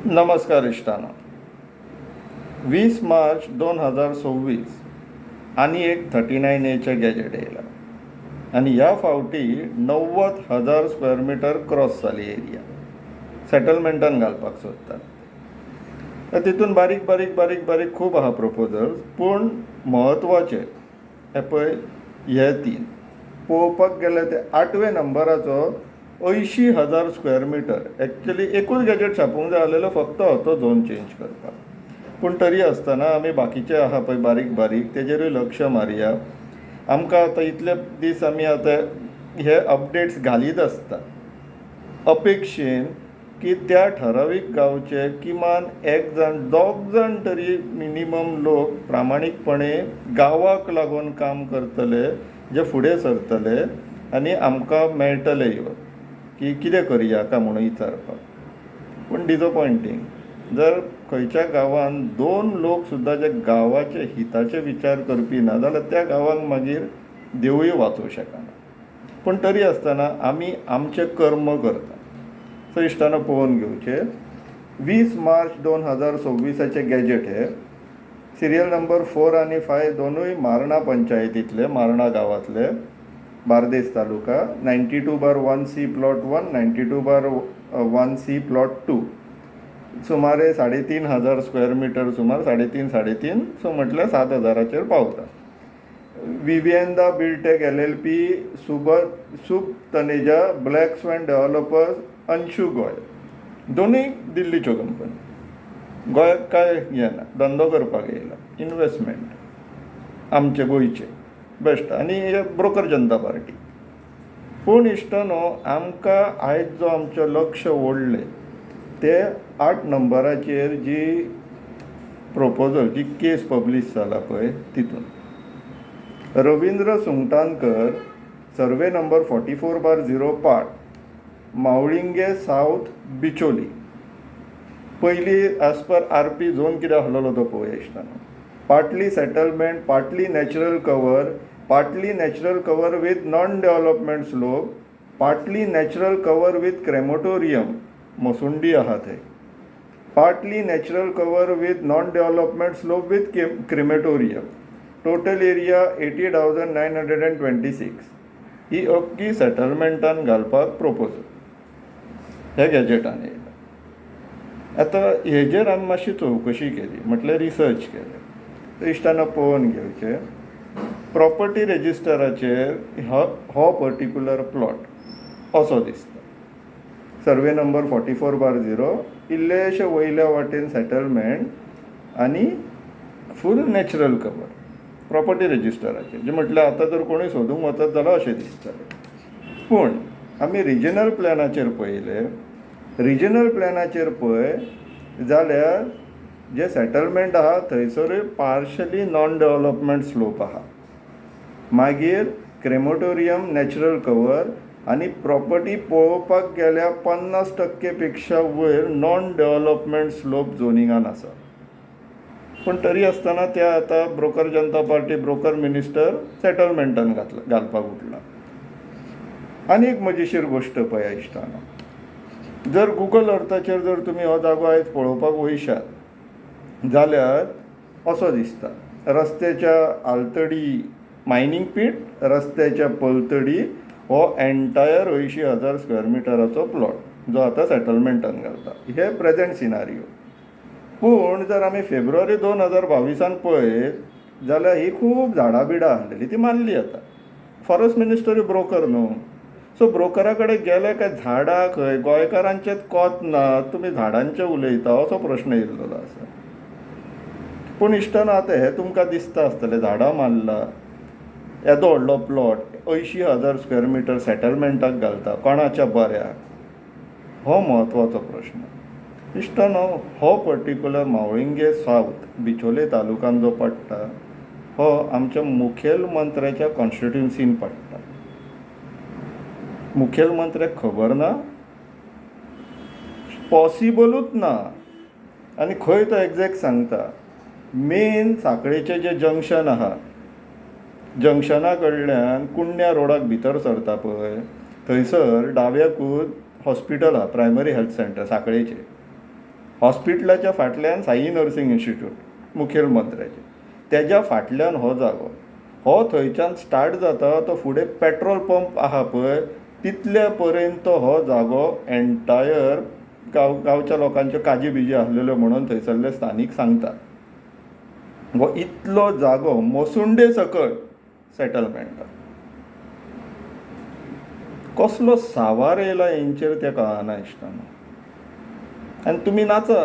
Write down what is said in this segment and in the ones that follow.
नमस्कार इश्टांनो. 20 मार्च 2026 आनी एक 39 एचे गॅजेट येयला आनी ह्या फावटी 90,000 स्क्वेअर मिटर क्रॉस जाली एरिया, सेटलमेंटान घालपाक सोदतात. तितून बारीक बारीक बारीक बारीक खूब आहा प्रपोजल्स, पूण म्हत्वाचे हे पळय हे तीन. पळोवपाक गेल्यार ते आठवे नंबराचो 80,000 स्क्वेअर मिटर. एक्चुली एकूच गॅजेट छापूंक जाय आसलेलो, फक्त तो झोन चेंज करपाक. पूण तरी आसतना आमी बाकीचे आहा पळय बारीक बारीक, तेजेरूय लक्ष मारया. आमकां आतां इतले दीस आमी आतां हे अपडेट्स घालीत आसता, अपेक्षेन की त्या ठरावीक गांवचे किमान एक जाण, दोग जाण तरी मिनिमम लोक प्रामाणीकपणे गांवाक लागून काम करतले, जे फुडें सरतले आनी आमकां मेळटले येवन की कितें करया काय म्हणून विचारपाक. पूण डिजपॉयंटींग, जर खंयच्या गांवांत दोन लोक सुद्दां जे गांवाचे हिताचे विचार करपी ना जाल्यार त्या गांवांक मागीर देवूय वाचोवंक शकना. पूण तरी आसतना आमी आमचें कर्म करता. सो इश्टानो, पळोवन घेवचें, 20 मार्च 2026आचे गॅजेट हे. सिरियल नंबर 4 आनी 5 दोनूय मार्ना पंचायतींतले, मार्ना गांवांतले, Bardez taluka. 92/1 C plot 1, 92/1 C plot 2, सुमारे 3500 स्क्वेअर मिटर, सुमार 3.5 3.5, सो म्हटल्यार 7,000चेर पावता. विवियंदा बिल्टेक एलएलपी, सुब तनेजा, ब्लॅक स्वॅन डेव्हलपर्स, अंशू गोयल, दोनूय दिल्लीच्यो कंपनी. गोंयाक काय हें ना, धंदो करपाक येयला, इनवेस्टमेंट आमचे गोंयचे बेस्ट आनी हे ब्रोकर जनता पार्टी. पूण इश्टानो, आमकां आयज जो आमचें लक्ष ओडलें ते 8 नंबराचेर जी प्रपोजल, जी केस पब्लीश जाला पळय, तितून रविंद्र सुंगटांकर, survey number 44/0 part, Mavlinge south, Bicholim. पयली as per R P zone कितें आसलेलो तो पळोवया इश्टानो. Partly settlement, partly natural cover, partly natural cover with non development slope, partly natural cover with crematorium, मसुंडी आहा थंय, partly natural cover with non development slope with crematorium, total area 80,926. ही अख्खी सेटलमेंटान घालपाक proposal ह्या गॅजेटान येयला. आतां हेजेर आमी मातशी चवकशी केली, म्हटल्यार रिसर्च केलें. तर इश्टानो, पळोवन घेवचें, प्रॉपर्टी रेजिस्टराचेर हो पर्टिक्युलर प्लॉट असो दिसता. Survey number 44/0, इल्लेशे वयल्या वाटेन सेटलमेंट आनी फूल नॅचरल कवर प्रॉपर्टी रेजिस्टराचेर, जे म्हटल्यार आतां जर कोणूय सोदूंक वचत जाल्यार अशें दिसतलें. पूण आमी रिजनल प्लॅनाचेर पळयलें. रिजनल प्लॅनाचेर पळय जाल्यार जे सेटलमेंट आहा थंयसरूय पार्शली नॉन डेवलपमेंट स्लोप आहा, मागीर क्रेमोटोरियम, नॅचरल कवर आनी प्रॉपर्टी पळोवपाक गेल्यार 50% पेक्षा वयर नॉन डेवलपमेंट स्लोप झोनिंगान आसा. पूण तरी आसतना ते आतां ब्रोकर जनता पार्टी, ब्रोकर मिनिस्टर सेटलमेंटान घातला, घालपाक उठला. आनी एक मजेशीर गोश्ट पळया इश्टानो, जर गुगल अर्थाचेर जर तुमी हो जागो आयज पळोवपाक वयशात जाल्यार असो दिसता. रस्त्याच्या आलतडी मायनींग पीट, रस्त्याच्या पलतडी हो एंटायर 80,000 स्क्वेअर मिटराचो प्लॉट जो आतां सेटलमेंटान घालता. हे प्रेजेंट सिनारियो. पूण जर आमी फेब्रुवारी 2022आन पळयत जाल्यार ही खूब झाडां बिडां आसलेली, ती मारली. आतां फॉरेस्ट मिनिस्टरूय ब्रोकर न्हू, सो ब्रोकरा कडेन गेले काय झाडां खंय? गोंयकारांचेच कोत ना, तुमी झाडांचें उलयता, असो प्रश्न येयल्लो आसा. पूण इश्टानो, आतां हें तुमकां दिसता आसतलें, झाडां मारला, येदो व्हडलो प्लॉट 80,000 स्क्वेअर मिटर सेटलमेंटाक घालता, कोणाच्या बऱ्याक, हो म्हत्वाचो प्रश्न. इश्टानो, हो पर्टिक्युलर मावळिंगे सावथ, बिचोले तालुकान जो पडटा, हो आमच्या मुखेलमंत्र्याच्या कॉन्स्टिट्युन्सीन पडटा. मुखेलमंत्र्याक खबर ना? पॉसिबलूच ना. आनी खंय तो एग्जॅक्ट सांगता. मेन साखळेचें जें जंक्शन आहा, जंक्शना कडल्यान कुडण्या रोडाक भितर सरता पळय, थंयसर डाव्याकूच हॉस्पिटल आहा, प्रायमरी हेल्थ सेंटर साखळेचें. हॉस्पिटलाच्या फाटल्यान साई नर्सींग इन्स्टिट्यूट मुखेल मंत्र्याचें, तेज्या फाटल्यान हो जागो. हो थंयच्यान स्टार्ट जाता तो फुडें पेट्रोल पंप आहा पळय तितले पर्यंत हो जागो एन्टायर गांवच्या लोकांच्यो काजी बिजी आसलेल्यो म्हणून थंयसरले स्थानीक सांगतात. हो इतलो जागो मसुंडे सकट सेटलमेंट. कसलो सावार येयला हेंचेर तें कळना इश्टांनो. आनी तुमी नाचा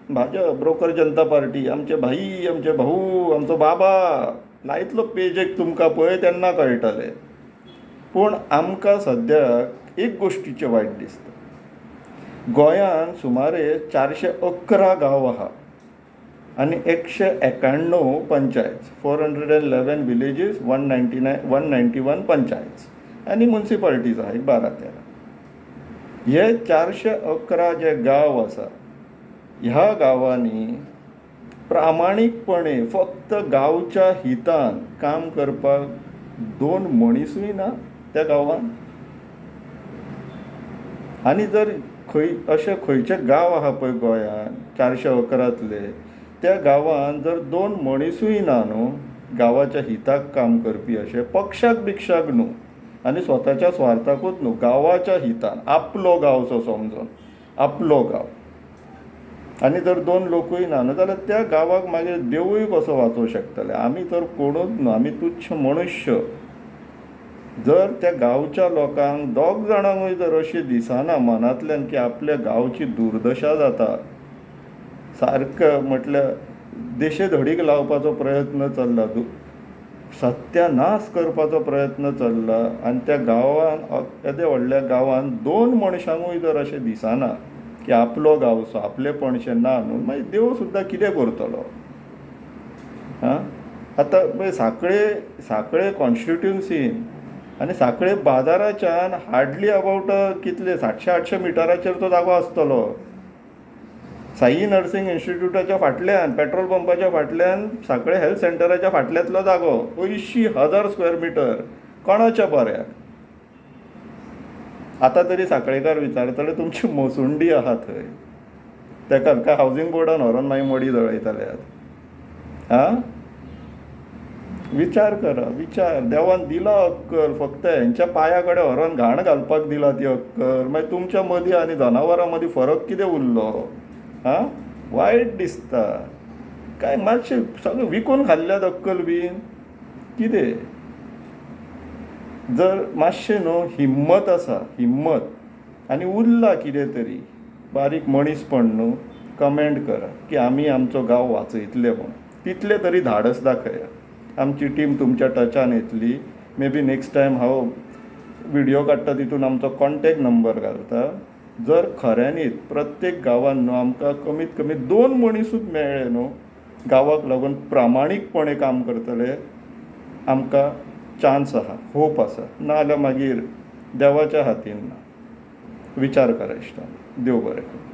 भाजप, ब्रोकर जनता पार्टी, आमचे भाई, आमचे भाऊ, आमचो बाबा लायतलो पेजेक तुमकां पळय तेन्ना कळटलें. पूण आमकां सद्याक एक गोश्टीचें वायट दिसता, गोंयांत सुमारे 411 गांव आहा आनी 191 पंचायत, 411 विलेजीस, 199, 191 पंचायत आनी मुन्सिपालिटीज आहा एक 12-13. हे 411 जे गांव आसा ह्या गांवांनी प्रामाणीकपणे फक्त गांवच्या हितान काम करपाक 2 मनीसूय ना त्या गांवांत. आनी जर खंय अशे खंयचे गांव आहा पळय गोंयांत 411तले, त्या गांवांत जर 2 मनीसूय ना न्हू गांवाच्या हिताक काम करपी, अशें पक्षाक बिक्षाक न्हू आनी स्वताच्या स्वार्थाकूच न्हू, गांवाच्या हितान आपलो गांवचो समजून आपलो गांव, आनी जर 2 लोकूय ना न्हू जाल्यार त्या गांवाक मागीर देवूय कसो वाचोवंक शकतले. आमी तर कोणूच न्हू, आमी तुच्छ मनुष्य. जर त्या गांवच्या लोकांक 2 जाणांकूय जर अशें दिसना मनांतल्यान की आपल्या गांवची दुर्दशा जाता, सारको म्हटल्यार देशे धडीक लावपाचो प्रयत्न चल्ला, सत्यानाश करपाचो प्रयत्न चल्ला, आनी त्या गांवान येद्या व्हडल्या गांवान 2 मनशांकूय जर अशें दिसना की आपलो गांवचो आपलेपणशें ना न्हू, मागीर देव सुद्दां कितें करतलो. आं, आतां पळय सांखळे कॉन्स्टिट्युन्सीन आनी सांखळे बाजाराच्यान हार्डली अबावट कितले 700-800 मिटराचेर तो जागो आसतलो. साई नर्सींग इन्स्टिट्यूटाच्या फाटल्यान, पेट्रोल पंपाच्या फाटल्यान, सांखळे हेल्थ सेंटराच्या फाटल्यांतलो जागो 80,000 स्क्वेअर मिटर कोणाच्या बऱ्याक. आतां तरी सांखळेकार विचारतले तुमची मसुंडी आहा थंय, तेका काय हावजींग बोर्डान व्हरोन मागीर मडी जळयतले. आं, विचार करा, विचार. देवान दिला अक्कल, फक्त हेंच्या पांया कडेन व्हरोन घाण घालपाक दिला ती अक्कल. मागीर तुमच्या मदीं आनी जनावरां मदीं फरक कितें उरलो. आं, वायट दिसता काय मातशें सगळें विकून खाल्ल्यात अक्कल बीन कितें. जर मातशें न्हू हिम्मत आसा, हिम्मत आनी उरला कितें तरी बारीक मनीसपण न्हू, कमेंट करा की आमी आमचो गांव वाचयतले म्हूण. तितलें तरी धाडस दाखया. आमची टीम तुमच्या टचान येतली. मे बी नेक्स्ट टायम हांव व्हिडियो काडटा तितून आमचो कॉन्टेक्ट नंबर घालता. जर खऱ्यांनीच प्रत्येक गांवान न्हू आमकां कमीत कमी 2 मनीसूच मेळ्ळे न्हू गांवाक लागून प्रामाणीकपणे काम करतले, आमकां चान्स आहा, होप आसा. ना जाल्यार मागीर देवाच्या हातीन ना. विचार करा इश्टांनो. देव बरें करूं.